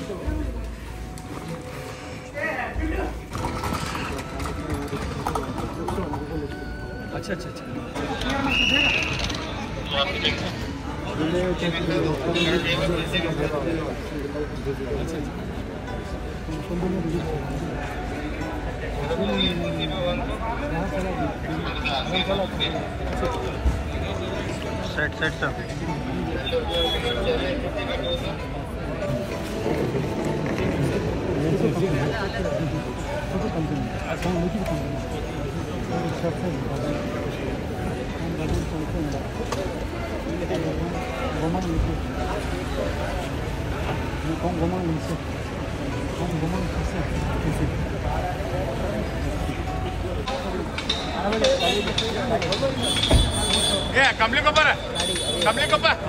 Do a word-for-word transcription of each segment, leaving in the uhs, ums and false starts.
अच्छा, अच्छा, अच्छा। Set, set, sir. ए, कमले को पर, कमले को पर।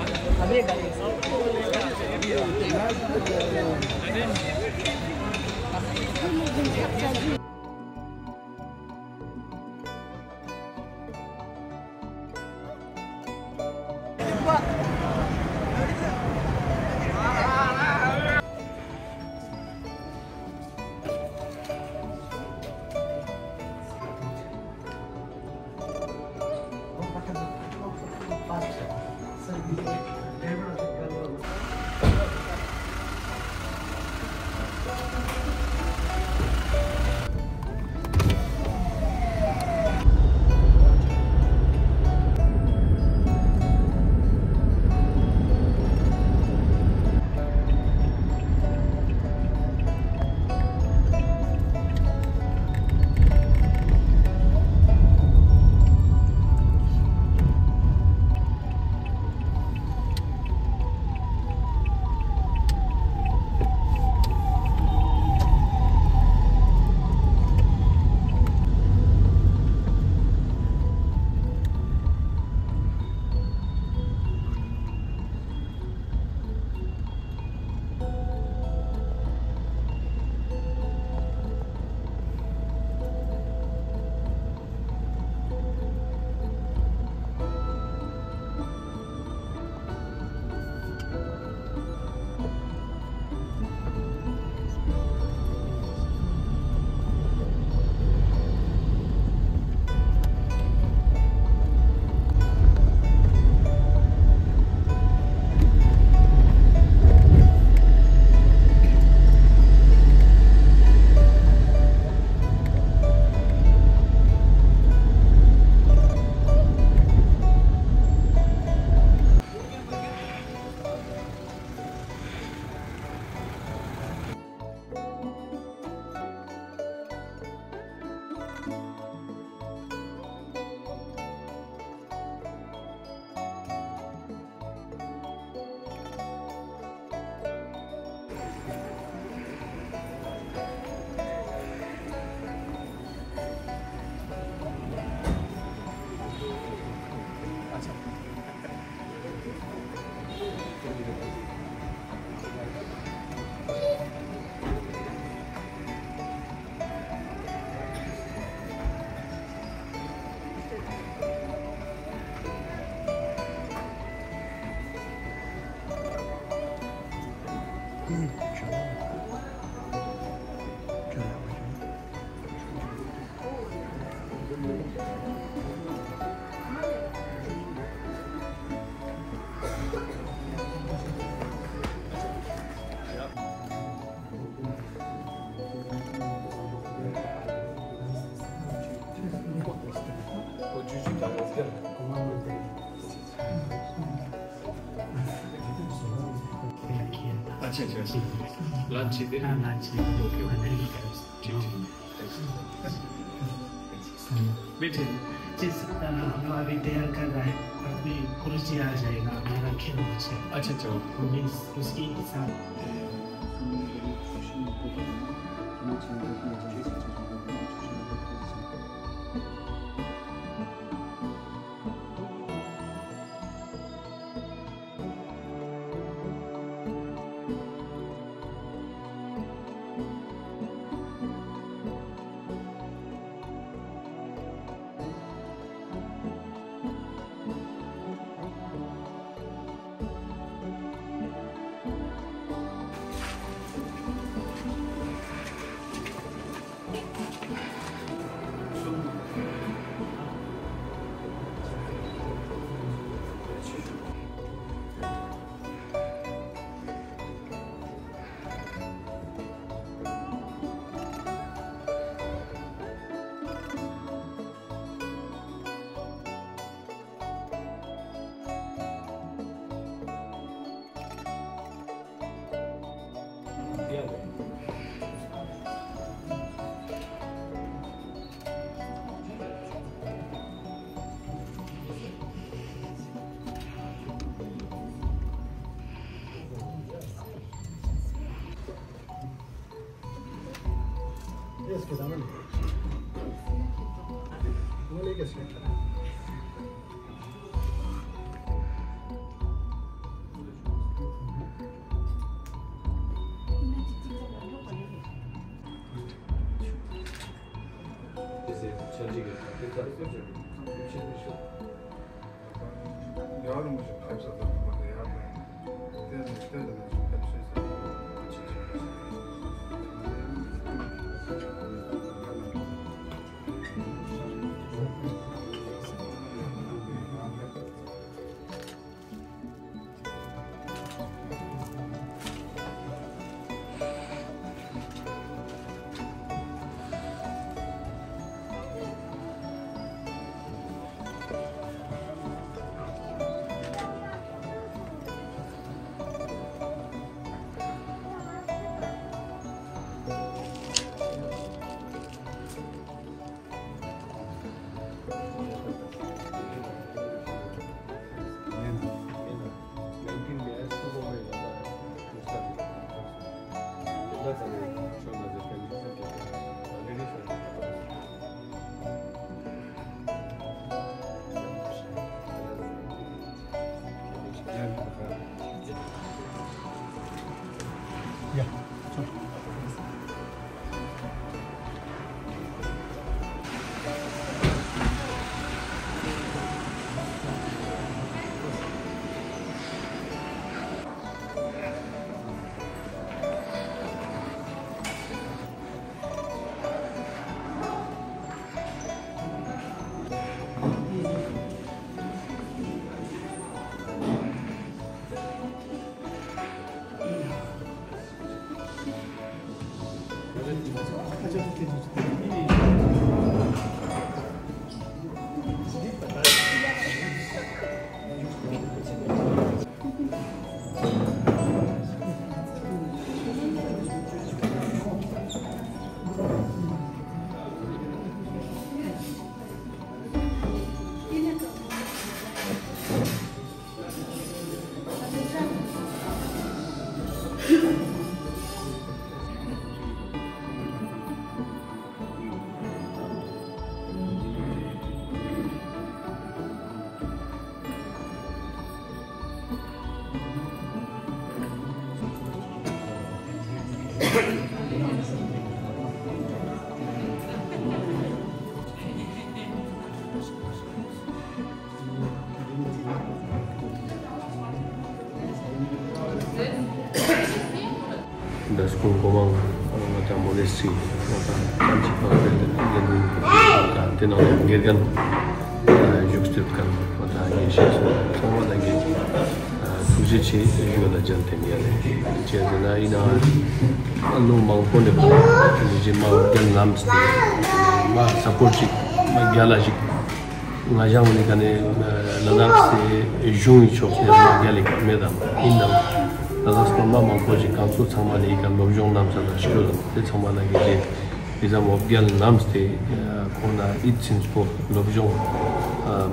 अच्छा, अच्छा। लंच इधर। हाँ, लंच इधर। Okay, okay. ठीक, ठीक। बैठे। जिस, अ, हम अभी तैयार कर रहा है, अभी गुरु जी आ जाएगा, हमारा खेल बच्चे। अच्छा, अच्छा। तो मैं उसके साथ འདི་སྐུ་འགོ་མང་ང་ཚང་མོ་ནེ་སི་ཊི་ང་ཚང་ཐམས་ཅད་པ་དེ་ལ་འགན་འཛིན་དང་དེ་ནང་ལ་དགེ་རྒན་བཞུགས་སྡོད་མཁན་ང་ཚང་དགེ་བཤེས་ཚོ་ཚང་མ་ལ་ངས་ཐུགས་རྗེ་ཆེ་ཞུ་ལ་འཇལ་དེ་ནས་ཡ་ལས་བྱས་ཟེར་ན་ཡིན་ན་ལོ་མང་པོ་ནས་མི་རྗེ་མ་རྒན་ལམ་སྟེ་མ་ས་པོར་ཅིག་མ་རྒྱ་ལ་ཞིག་ང་ཞང་ནི་ག་ནས་ལ་དྭགས་སི་གཞུང་གི་ཕྱོགས་ནས་མ་རྒྱ་ལི་མེད་དམ་ཡིན་ནམ། ལ་དྭགས་སི་མ་མང་པོ་ཞིག་གང་ཚོ་ཚང་མ་ནས་ཡི་ག་སློབ་སྦྱོང་གནང་ས་དང་ཤོད་དམ་དེ་ཚང་མ་ལ་ངས་རེད། དེ་ཙམ་འོ་བརྒྱལ་ནམ་སྟེ་ཁོང་ན་ཨིད་ཚིམ་པོ་སློབ་སྦྱོང་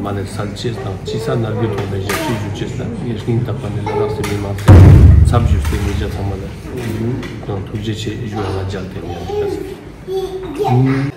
མ་ལས་སལ་ཅེས་དང་ཅི་ས་ནར་རྒྱུ་ཐོག་ནས་ཞབས་ཕྱི་ཞུ་ཅེས་དང་ངས་སྙིང་ཐག་པ་ནས་ལ་དྭགས་སི་མི་མང་ཚོའི་ཚབ་ཞུས་ཏེ་ངེད་ཅག་ཚང་མ་ལ་ཡང་ཐུགས་རྗེ་ཆེ་ཞུ་ཡ་ང་མཇལ་དེ་ངས་ཡང་དེ་ག་ཟེར།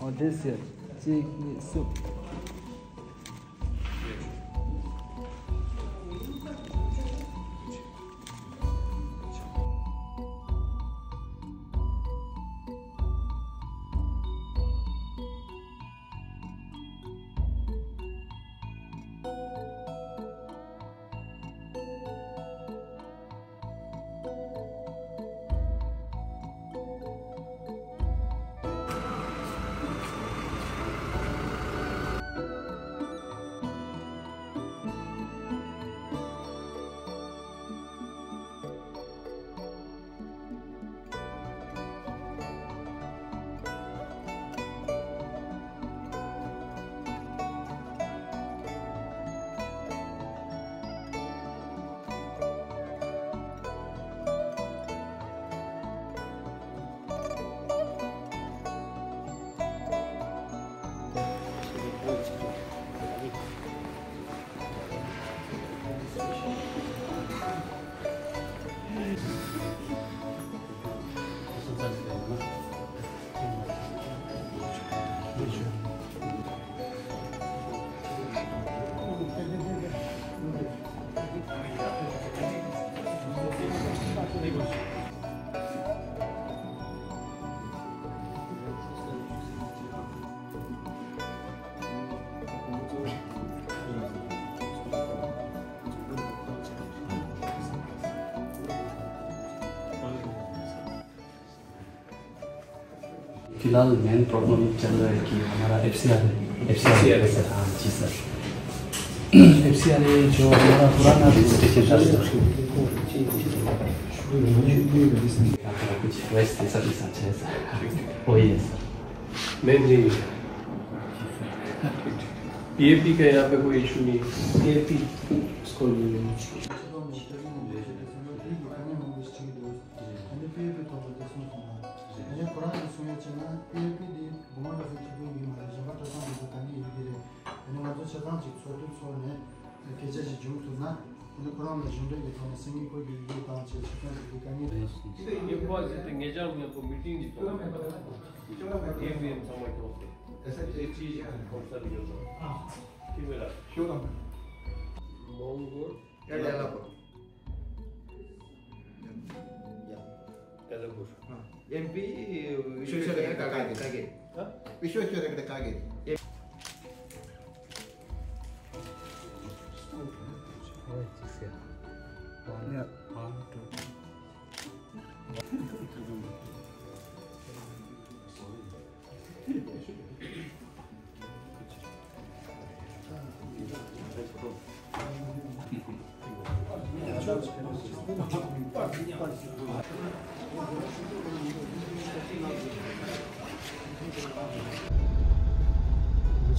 ཨོ་དེ་ཟེར། གཅིག་གཉིས་གསུམ། फिलहाल मेन प्रॉब्लम चल रहा है कि हमारा एफसीआर है। एफसीआर है सर। हाँ जी सर। एफसीआर है जो हमारा पुराना रजिस्ट्रेशन था सर। कुछ वैसे सर, सर। वही है सर। नहीं नहीं, पीएपी का यहाँ पे कोई इशू नहीं है। पीएपी इसको नहीं है। ཨ་ནི་ཕ་གི་ཐོག་ལ་དེ་གསུངས་སོང་ན། ཨ་ནི་ཁོ་རང་གིས་གསུང་ཡ་བྱས་ན་ཨེ་ཨེ་པི་དེ་དགོངས་པ་ཁ་སང་ཆེད་དོན་ཡིན་མ་རེད། གཞན་པ་སྤྲོ་སྟངས་དེ་ཚོ་ག་ནས་ཡོད་ཀྱི་རེད། ཨ་ནི་ང་ཚོ་ཆ་ཚང་ཅིག་ཚོགས་འདུ་ཚོགས་ནས་སྐད་ཆ་ཞིག་བྱུང་ཐུབ་ན། ཨ་ནི་ཁོ་རང་ལ་གཞུང་འབྲེལ་གྱི་ཐོག་ནས་སེང་གེ་ཁོ་གི་ཡུལ་དང་བཅས་ཆ་ཚང་ཅིག་དེ་དཀའ་ངལ་རེད། ངས་ཁོ་བ་ཟེར་ཏེ་ངེད་ཅག་ངས་ཁོ་མི་ཊིང་ཅིག་ཐོག་ཨེ་ཨེ་པི་ཚང་མ་ཁྱོངས་ཏེ་ཨེ་ཅི་ཞིག་ཁོང་ས་ལ་ཡོད་ལ་ཁྱི་མེད་ལ་ཤོད་དང་མོང་གོ། ཡ་ཡ་ལ་པོ། ཡ་ལ་པོ། ཨ། ཨེམ་པི། ཤོད་ཤོད་རེ་ཀ་ཀ་ཀེ། ཨ། ཤོད་ཤོད་རེ་ཀ་ཀེ། ཨོ་ཅི་སེ། ཡ། ཨ་ཏུ།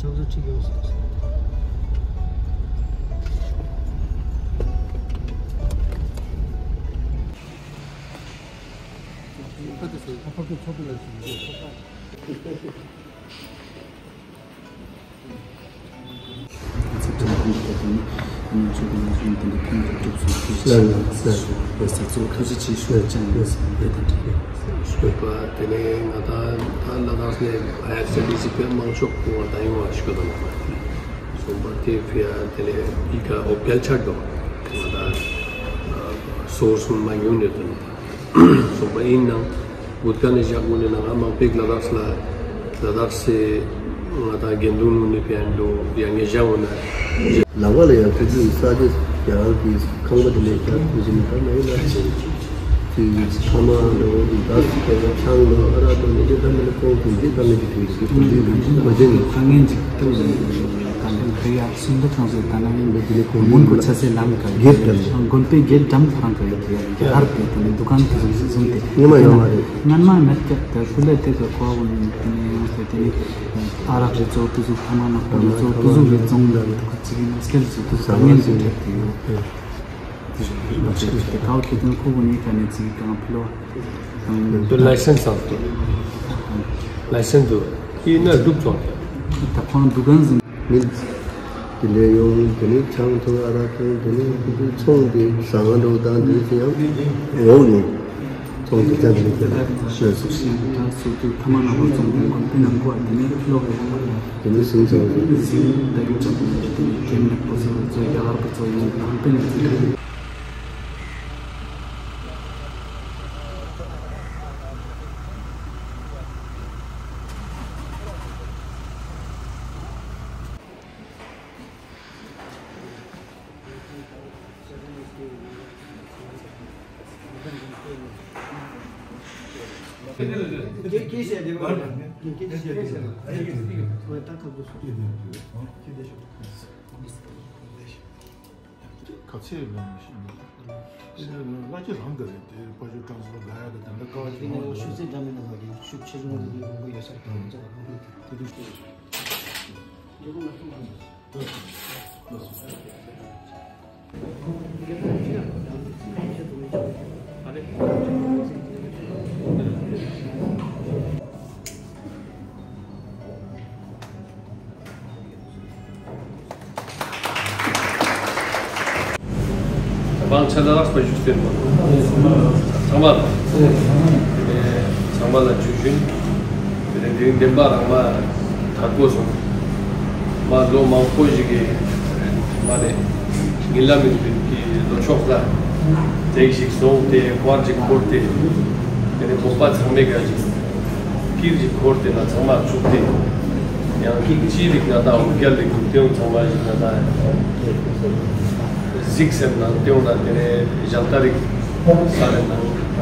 ཆབ་སྲིད་ཁྲིད་ཡོང་སོང་། ཕ་གི་ཚོགས་པ་ལ་ཞུགས། ཚིག་ཐོག་ནས་ཁོང་གིས་ད་དུང་ང་ཚོ་གི་ནང་བཞིན་དེ་འདྲ་ཕན་ཐོགས་ཐུབ་སོང་། ཐུགས་རྗེ་ཆེ། ལགས་ལགས་ལགས། ཐུགས་རྗེ་ཆེ་ཞུ་བ་ཅན་ཡོད་ཟེར་དེ་དང་འབྲེལ་ཡོད་པ། དེ་ནས་ང་ད་ད་ལ་དྭགས་ནས་ཧ་ཡར་སི་ཊ་ཌི་ཞིག་དཔེ་མང་ཤོས་ཀུན་ང་ད་ཡོང་བ་ཞུ་གི་འདུག་ལ། གསུམ་པ་དེ་ཕི་ཡ་དེ་ནས་ཡི་ག་ཨོ་བརྒྱལ་ཆགས་འགྲོ་ང་ད་སོ་སོ་མ་ཡོང་ནས་དོན། གསུངས་པ་ཡིན་ནང་། བོད་ཀ་ནས་བཞག་དགོས་ནས་ནང་ང་མང་པོས་ལ་དྭགས་ལ་ལ་དྭགས་སེ་ང་དང་དགེ་འདུན་ནུ་ནས་ཕན་འགྲོ་ཡ་ངེས་བཞག་འོ་ན། ལ་བ་ལ་ཡང་ཁ་ཅིག་ས་ཆ་རྒྱ་གར་གྱི་ཁང་པ་དེ་ལས་ཀྱང་ཁུ་ཅི་མི་ཐབས་མ་ཡིན་ན་ཅིག་ཅིག་ཕ་མ་འགྲོ་འདི་དྭགས་སེ་ཁྱེད་ལ་ཆང་འགྲོ་ཨ་ར་འགྲོ་མི་དེ་ཐབས་མི་ལ་ཁོང་ཁུ་ཅི་ཐབས་མི་གི་དུས་ཀྱི་ཁུ་ཅི་གི་ཁོ་ཅི་ནི། ད་ངན་ཅིག་ཏུ་ད་ལན་ཁ་ཡ་སུན་དུ་ཁང་སེ་ད་ན་ཡིན་པའི་དེ་ལས་ཁོང་མུན་པོ་ཆ་སེ་ལམ་ཀ་གེབ་འགྲམ་དགོན་པའི་གེབ་འགྲམ་ཁང་ཀ་ཡོད་དེ་ཡ་ཧར་དེ་དེ་ནི་འདུ་ཁང་དེ་ཟུག་ཟུག་ཟུང་དེ་ཉི་མ་ཡོད་མ་རེད། སྔན་མ་མེད་ཀྱག་དེ་ཁུ་ལེ་དེ་ག་ཁོ་བོ་ནི་དེ་ནི་ཡང་སེ་དེ་ནི་ཨ་རག་རེ་ཚོ་དུ་ཟུག་ཐ་མ་ན་ཁོ་རེ་ཚོ་དུ་ཟུག་རེ་ཙོང་ལ་རེ་ཁོ་ཅི་གི་ནི་སྐལ་ཟུག་དུ་ཟུག་ངན་ཟུག་དེ་དེ་ཡོད། དེ་ཟུག་རེ་ཁོ་ཅི་དེ་ཁ་བོ་ཁེ་ཏན་ཁོ་བོ་ནི་ཀ་ནི་ཅི་གང་ཕི་ལོ། དུ་ལའི་སེན་སི་ཨང་དུ་ལའི་སེན་སི་དུ་ཡིན་ན་སྒྲུབ་ཚོགས་དེ། ད་ཁོང་འདུ་ཁང་ཟིན། མི་དེ་ལས་ཡོང་དེ་ནས་ཆང་འཐུང་ཨ་རག་འཐུང་དེ་ནས་ཁོ་ཚོའི་ཚོང་དེ་བཟང་ང་འགྲོ་དང་དེ་ཚོ་ཡང་འོག་ནས་ཚོང་དེ་ཚང་དེ་ནས་ཁྱེར་ལ་ཤོད་སོང་། ཤེས་ཡོན་ཐང་སོ་དུ་ཐ་མ་ན་བ་ཚོང་དེ་ཀོན་པི་ནང་གོ་དེ་ནས་ལོག་ཡོང་བ་ལ། དེ་ནས་ཟིང་ཚང་ཟིང་ད་ཡོང་ཆོག་དེ་ནས་ཁྱེད་ནས་པོ་ཚོ་ཚོ་ཡ་ཧར་པ་ཚོ་ཡོང་ཀོན་པི་ནང་ཚོ། ག་ཚད་ཡོད་མེད་མི་ཤེས་ནས། ལ་ཁྱི་རང་གི་རེད་དེ་དཔལ་འབྱོར་གྲངས་སུ་དགའ་ཡག་གི་དེ་འདྲ་དཀའ་བ་ཞིག་མང་ལ། ཤུགས་ཚད་འདྲ་མིན་ན་ལ་ཤུགས་ཆེ་ཆུང་གི་ལུས་ཕུང་པོ་ཡོད་ས་རེད། དེ་དུས་དབང་ཆ་ལ་རགས་པ་ཞུ་སྟེ་མ་ཚང་མ་ལ་ཚང་མ་ལ་ཇུས་ཞུན། དེ་ནས་དེ་རིང་བདེན་པ་རང་མ་དར་གོ་སོང་། མ་ལོ་མང་པོ་ཞིག་གི་མ་ནས་ཉིན་ལ་མིན་པའི་ལོ་ཕྱོགས་ལ་དེ་ཞིག་སོང་སྟེ་ཀོར་ཅིག་འཁོར་ཏེ་དེ་ནས་བོད་པ་ཚང་མས་ག་ཞིག་ཀིར་ཅིག་འཁོར་ཏེ་ན་ཚང་མ་ཚུགས་ཏེ་ཡང་ཅིའི་རིགས་ན་ད་འོ་བརྒྱལ་ལེ་གུ་ཏེའུ་ཚང་མ་ཞིག་ན་ད་གཟིགས་སེམས་ནང་ཏེའུ་ན་དེ་ནས་ཞལ་ཏ་རིག་ས་རེ་ནང་།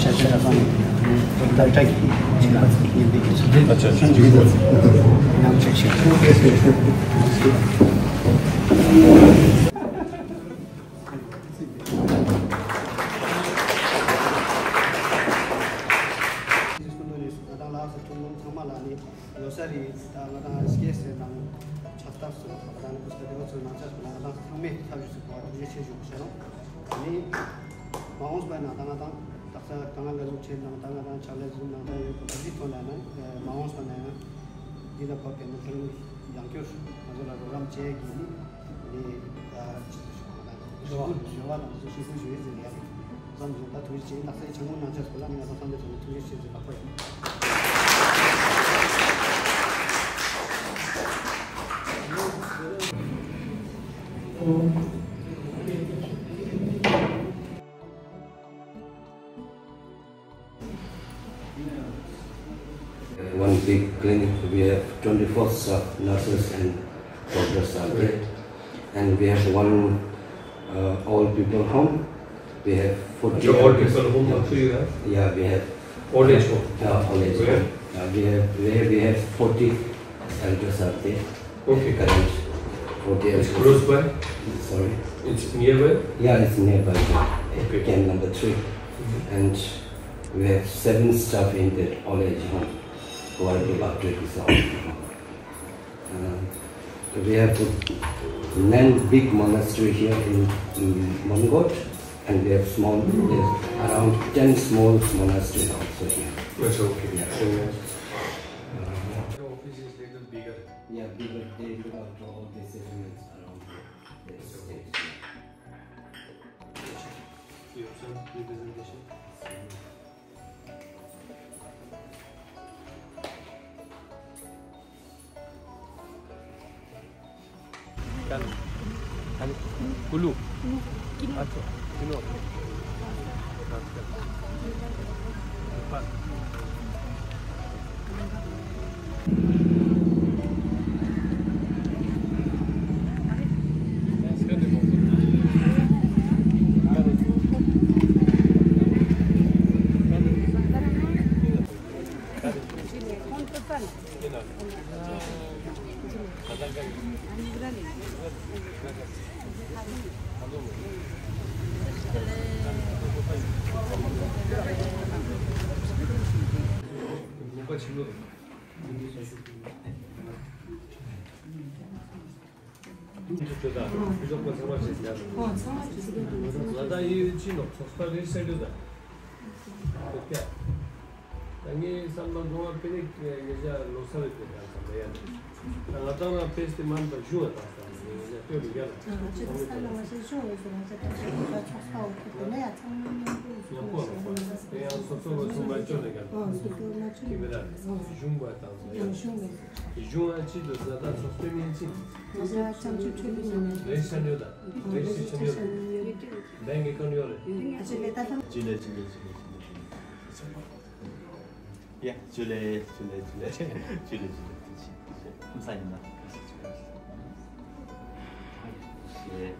ཤ་ཤ་ར་ས་ནས་ད་ལྟ་གི་ཅི་ལ་ཉིན་འདི་གི་ཚོད་ཨ་ཅག་ཅག་ཅག་ཉམས་ཆག་ཆེ། ང་དང་ལ་དྭགས་སི་ཁྲིམས་ལུགས་ཚང་མ་ལ་ནི་ལོ་གསར་རེད། ད་ང་དང་སྐྱེས་སའི་ནང་ཆབ་སྟག་སོགས་ང་དང་ནི་ཀུ་ཤ་དེ་བ་ཚོའི་ནང་ཆ་སོགས་ལ་ང་དང་ཚང་མས་ཐབས་ཤེས་སུ་གོ་བ་ཐུགས་རྗེ་ཆེ་ཞུ་དགོས་ཤེས་རོགས། ད་ནི་མ་འོངས་པའི་ནང་ད་ང་དང་དག་ས་དཀའ་ངལ་ལ་ཟུག་ཆེ་ནང་ད་ང་དང་ཕྱག་ལས་ཟུག་ནང་ད་ཡོད་གོ་ད་གཞི་ཐོག་ལ་ན་མ་འོངས་པ་ན་ཡང་འདི་ལ་བབ་པའི་ནང་ཚང་མས་ཡང་བསྐྱར་ང་ཚོ་ལ་རོགས་རམ་བྱེད་ཀྱི་ནི། ནི་ཨ་ཅི་ཞུ་གོ་ད་ཞུ་གུ་ཞུ་བ་དང་ཞུ་ཞུ་གུ་ཞུ་ཡི་ཟེར་ཡ་ཙམ་ཞིག་ད་ཐུགས་རྗེ་ཆེ། ད་སའི་ཆང་མོ་ནང་ཆ་སོགས་ལ་ནི་ང་ཚོ་ཚང་མས་ཚང་མས་ཐུགས་རྗེ་ཆེ་ཟེར་ལག་པ་ཡིན། One big clinic, we have twenty-four staff, nurses and doctors are there. And we have one uh, old people home. We have forty अच्छा, old elders. People home, yeah. Also you have? Yeah, we have. Old age home? Yeah, old age home. Where? Yeah, we have, where we have forty elders are there. Okay. Current forty years. It's close by? Sorry? It's nearby? Yeah, it's nearby. Okay. Camp number three. Mm-hmm. And we have seven staff in that old age home who are look after this old people. Uh, we have nine big monastery here in, in Mongkot, and we have small, we have around ten small monastery also here. That's okay. Yeah. So, uh, your office is little bigger. Yeah, bigger. They look after all the settlements around here. Yes, yes. You have some representation? Kulu. Acha, kilo. ང་ད་ཡི་ཅི་ནོ་ཚོགས་པ་རེད་ཟེར་རྒྱུ་ད། ད་ངའི་བསམ་པ་ང་པེ་ནེ་ཉེ་ཆར་ལོ་གསར་རེད་དེ་ད་ཙམ་ལ་ཡ་ནི། ད་ང་ཏང་རང་ཕེས་ཏེ་མ་འདུག་གཞུང་ལ་བཏང་ས་ནི་ཉེ་ཆར་སྟོད་ལུག་ཡ་ལ། ང་ཚོ་ས་ལ་མ་ཤེས་གཞུང་ལ་ཟེར་ང་ཚོ་ད་ཆ་ཚོགས་པ་འོག་ཏུ་དེ་ནས་ཡ་ཚང་མ་མཉམ་པོ་ཡོད་ཡང་པོ་ལ་པོ་དེ་ཡང་སོ་སོ་ལ་སུ་མ་བཅོ་ནས་ག་ཨོ་སོ་སོ་མ་བཅོ་ཁྱི་མི་ར་གཞུང་པ་དང་ཡ་གཞུང་ལ་གཞུང་ལ་ཅི་འདུག་ཟ་ད་ཚོགས་པའི་མིན་ཅི། ང་ཚོ་བྱང་ཆུབ་ཆོས་ལུགས་ཟེར་ནས་རེ་ཤ་ཉོ་ད་རེ་ཤ་ཆ་ཉོ་རེ་ལན་གི་ཀ་ཉོ་རེ། ཨ་ཅེ་ལེ་ད་ལྟ། ཅི་ལེ་ཅི་ལེ་ཅི་ལེ་ཅི་ལེ་ཅི་ལེ། ཡ། ཇུ་ལེ། ཇུ་ལེ། ཇུ་ལེ། ཇུ་ལེ། ཇུ་ལེ། ཁམས་ས་ཡིན་ན། ཁམས་ས་ཅི་ག་ཞེས།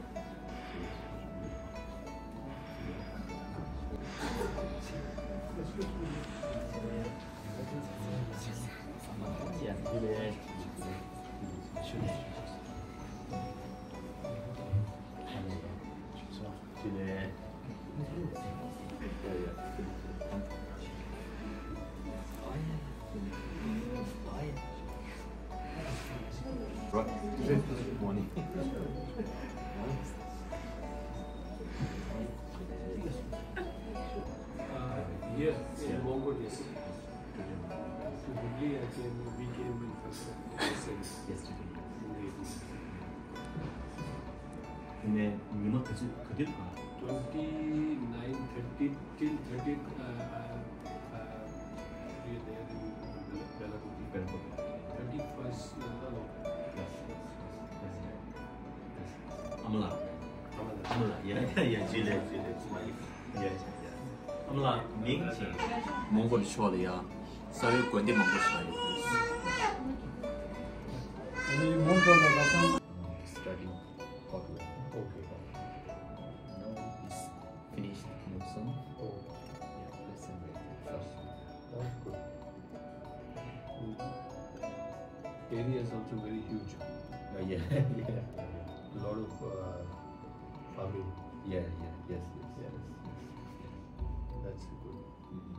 Morning. Uh, yes, in Mongol, yes. To Delhi, I came, we came in first, first time. Yesterday. In the eighties. ནས་ཉི་མ་ག་ཚོད་ག་དུས་ལ། Twenty nine, thirty, till thirty, uh, uh, uh, we are there in Bela-, Belagudi. Belagudi. Thirty first, uh, no, no. Yes, yes, yes, yes. ཨ་མ་ལགས། ཨ་མ་ལགས། ཨ་མ་ལགས། ཡ་ཡ་ཡ། ཇུ་ལེ་ཇུ་ལེ། ཡ་ཡ་ཡ། ཨ་མ་ལགས་མིང་ཅིག་མོང་གོལ་ཕྱོགས་ལ་ཡ་ས་བོན་དགོན་སྡེ་མང་པོ་ཞིག་ཡོད། ཨ་ནི་མོང་གོལ་ལ་ལ་སང་། Starting hot weather. Okay. Now it's finished monsoon. Oh. Yeah, let's celebrate it first. That's good. Mm. Area is also very huge. Uh, yeah, yeah, yeah. A lot of, uh, farming. Yeah, yeah, yes, yes, yes, yes, yes. That's good. Mm-hmm.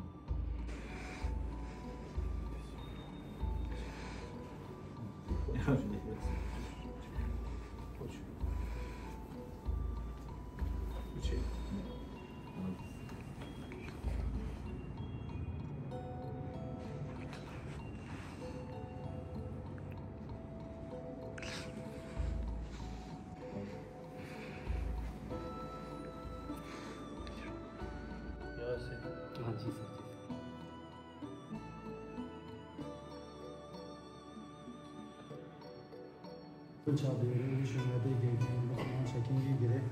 ཡ་སེ། ཨ་ཅི་སེ་ཅི་སེ། ཆགས་པའི་རིག་གཞུང་ལ་དེ་གའི་རྒྱུན་ལུགས་མང་ཆེ་མཁྱེན་གྱི་གི་རེད།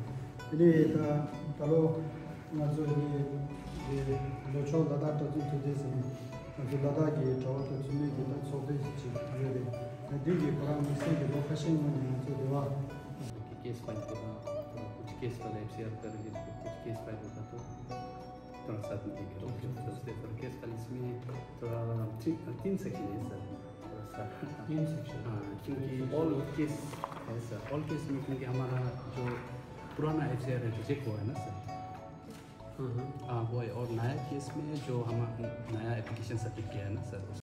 དེ་ནས་ད་ད་ལོ་ང་ཚོ་ནི་དེ་ལྷོ་ཕྱོགས་ལ་དྭགས་གྲྭ་བཙུན་ཐུབ་བསྟན་ཟེར་ནས་ང་ཚོ་ལ་དྭགས་ཀྱི་གྲྭ་བ་དང་བཙུན་མའི་གི་ད་ཚོགས་སྡེ་ཅིག་ཡོད་རེད། ད་འདི་གི་ཁོ་རང་དམིགས་བསལ་གྱི་ལོ་ཁ་ཤས་སྔོན་ནས་ང་ཚོ་དེ་བ། case file को ना, कुछ case file FCR कर रही है, कुछ case file होगा तो थोड़ा सा भी देख लो। तो उससे पर केस फाइल इसमें थोड़ा तीन, तीन सेक्शन है सर। थोड़ा सा तीन सेक्शन। हाँ, क्योंकि ऑल केस है सर, ऑल केस में क्योंकि हमारा जो पुराना एफसीआर है, रिजेक्ट हुआ है ना सर। हाँ, वो है। और नया केस में जो हम नया एप्लीकेशन सबमिट किया है ना सर,